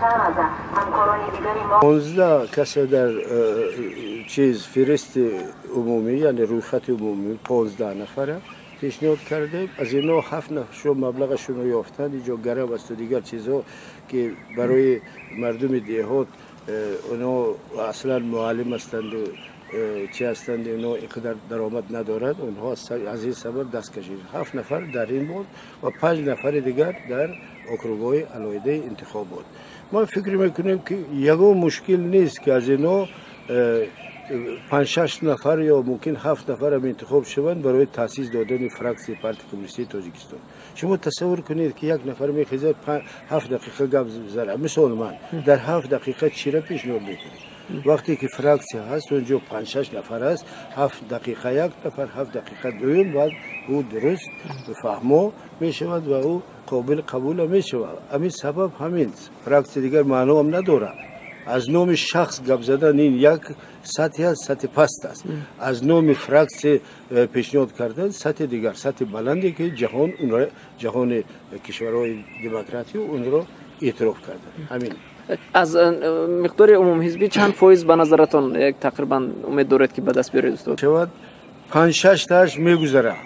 15 кас дар чиз феҳристи умумӣ, яъне рӯйхати умумӣ 15 нафара пешниҳод кардем. Аз инҳо 7 нафаршо маблағашонро ёфтанд. Инҷо гарав асту дигар чизҳо, ки барои мардуми деҳот, онҳо аслан муаллим ҳастанду чӣ ҳастанд, инҳо ин қадар даромад надорад. Онҳо аз ин сабаб даст кашид. 7 нафар дар ин буд ва 5 нафари дигар дар округҳои алоҳидаи интихобот. Мо фикр мекунем, ки ягон мушкил нест, ки аз инҳо 5-6 нафар ё мумкин 7 нафарам интихоб шаванд барои таъсис додани фраксияи Партияи Коммунистии Тоҷикистон. Шумо тасаввур кунед, ки як нафар мехезад, 7 дақиқа гап зара. Мисол, ман дар 7 дақиқа чира пешниҳод мекунам? Вақте ки фраксия ҳаст, онҷо 5-6 нафар аст, 7 дақиқа як нафар, 7 дақиқа дуюм, баъд ӯ дуруст фаҳмо мешавад ва ӯ қобили қабула мешавад. Ҳамин сабаб ҳамин фраксия дигар маъноам надорад. Аз номи шахс гап задан ин як сатҳи аст, сатҳи паст аст. Аз номи фраксия пешниҳод кардан сатҳи дигар, сатҳи баланде, ки ҷаҳон онро, ҷаҳони кишварҳои демократӣ онро эътироф карданд. Ҳамин. Аз миқдори умумҳизбӣ чанд фоиз ба назаратон як тақрибан умед доред, ки ба даст биёред, устод? Шавад 5-6 тааш мегузара,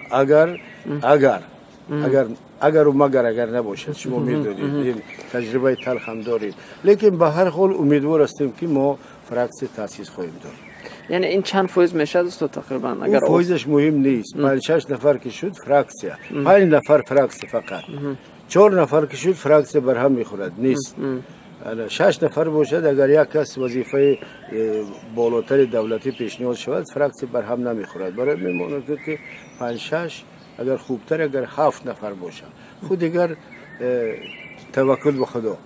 агару магар агар набошад. Шумо медонед, ин таҷрибаи талх ҳам дорем, лекин ба ҳар ҳол умедвор ҳастем, ки мо фраксия таъсис хоҳем дод. Яъне ин чанд фоиз мешавад, устод, тақрибан? Агар фоизаш муҳим нест. 5-6 нафар ки шуд фраксия, 5 нафар фраксия, фақат 4 нафар ки шуд, фраксия барҳам мехӯрад, нест. 6 нафар бошад, агар як кас вазифаи болотари давлатӣ пешниҳод шавад, фраксия барҳам намехӯрад. Барои мемонад, ки 5-6, агар хубтар, агар 7 нафар бошад. Худ дигар таваккул ба Худо.